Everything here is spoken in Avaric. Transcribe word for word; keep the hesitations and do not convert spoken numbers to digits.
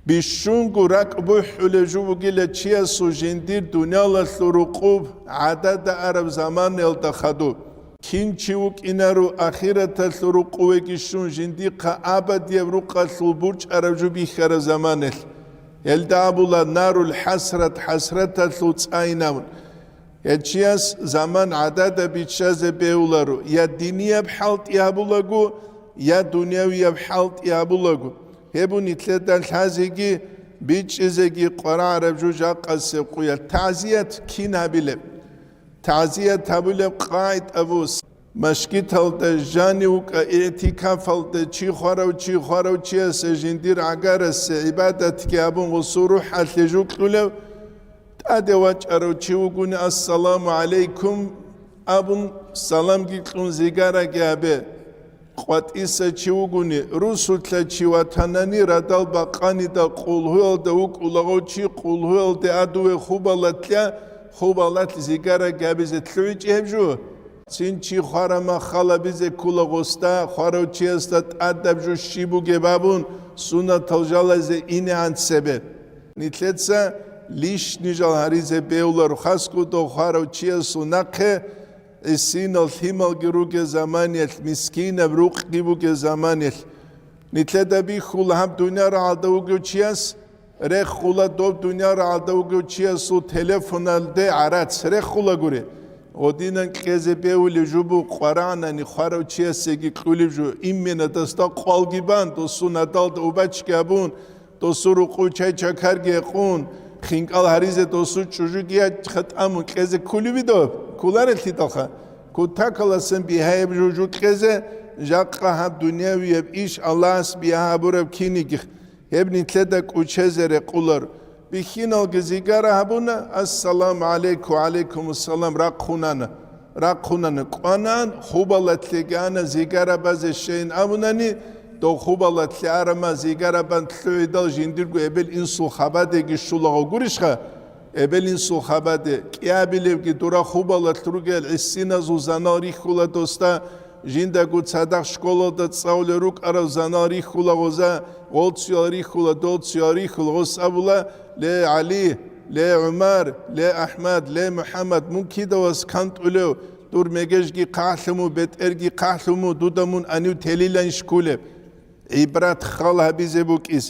Бищунго ракӀ бухӀулев жо бугила чиясул жиндир дуниялалъул рукъуб гӀадада араб заманаялда хадуб. Кин чи вукӀинаро ахираталъул рукъувеги щун жиндихъа абадияб рукъалъул бурчӀараб жо бихьараб заманалъ. Гьелда абула нарул хӀасрат, хӀасраталъул цӀайин абун. Гьел чияс заман гӀадада биччазе бегьуларо, я динияб хӀалтӀи гьабулаго, я дунявияб хӀалтӀи гьабулаго. Гьеб нилъеда лъазеги, бичӀчӀизеги къварагӀараб жо жакъасеб къуялъ. ТагӀзият кин гьабилеб? ТагӀзият гьабулеб къагӀида бу. Машгиталда жанив вукӀа, игӀтикафалда чи хварав, чи хварав чиясе жиндир гӀагарасе гӀибадатги гьабун, гъусул рухӀалъе жукьулев, тӀаде вачӀарав чи вугони, «Ассаламу гӀалайкум», – абун, саламги кьун, зигараги гьабе. КъватӀиса чи вугони, русулъа чи ватанани, радал бакъанида къулгьуялда вукӀулаго чи, къулгьуялде адуве хубалатлъа, хубалатлъ зигараги гьабизе лъугӀичӀи гьеб жо. Цин чи хварама халабизе ккула гъосда, хварав чиясда тӀадаб жо щиб бугеб абун, сунатал жалазе инегӀан цебе. Нилъеца лишни жал гьаризе бегьуларо, хасго дов хварав чиясул нахъе гӀисинал лъималги ругел заманиялъ, мискинаб рукъги бугел заманиялъ. Нилъеда бихьула гьаб дуниял рагӀалда вугев чияс, рехула доб дуниял рагӀалда вугев чиясул телефоналде гӀарац, рехула гури. Гъодинан кьезе бегьулев жо бу къварагӀнани хварав чиясеги кьулеб жо, имменадасда къвалги бан, досун гьадалда убачги гьабун, досул рукъу чай-чакарги гьекъун, хинкӀал гьаризе досул чӀужуги хатӀамун кьезе ккулеб доб? Кколарелъидалха. Кутакаласан бигьаяб жо жукьезе, жакъа гьаб дуниявияб иш Аллагьас бигьа гьабураб кинигих, гьеб нилъеда кӀучезе рекъулар. Бихьиналги зигара гьабуна, «Ассаламу гӀалайкум», «ГӀалайкумуссалам», рахъунана. Рахъунана, кӀванан, хубалатлъеги ана, зигара базе щейин абунани, дов хубалатлъе арама, зигара бан лъугӀидал жиндирго эбел-инсул хабадеги щулаго гурищха? Эбел-инсул хабаде, кӀиабилебги дура хубалалъ ругел гӀисиназул занал рихьула досда, жиндаго цадахъ школалда цӀалулел рукӀарал занал рихьула гъоза, гъолцуял рихьула, долцуял рихьула, гъос абула, «Ле, ГӀали, ле, ГӀумар, ле, АхӀмад, ле, МухӀаммад, мун кидавас кантӀулев, дур мегежги хъахӀлъуму, бетӀерги хъахӀлъуму, дуда мун гьанив телилан шкулеб?» ГӀибрат хал гьабизе букӀиз.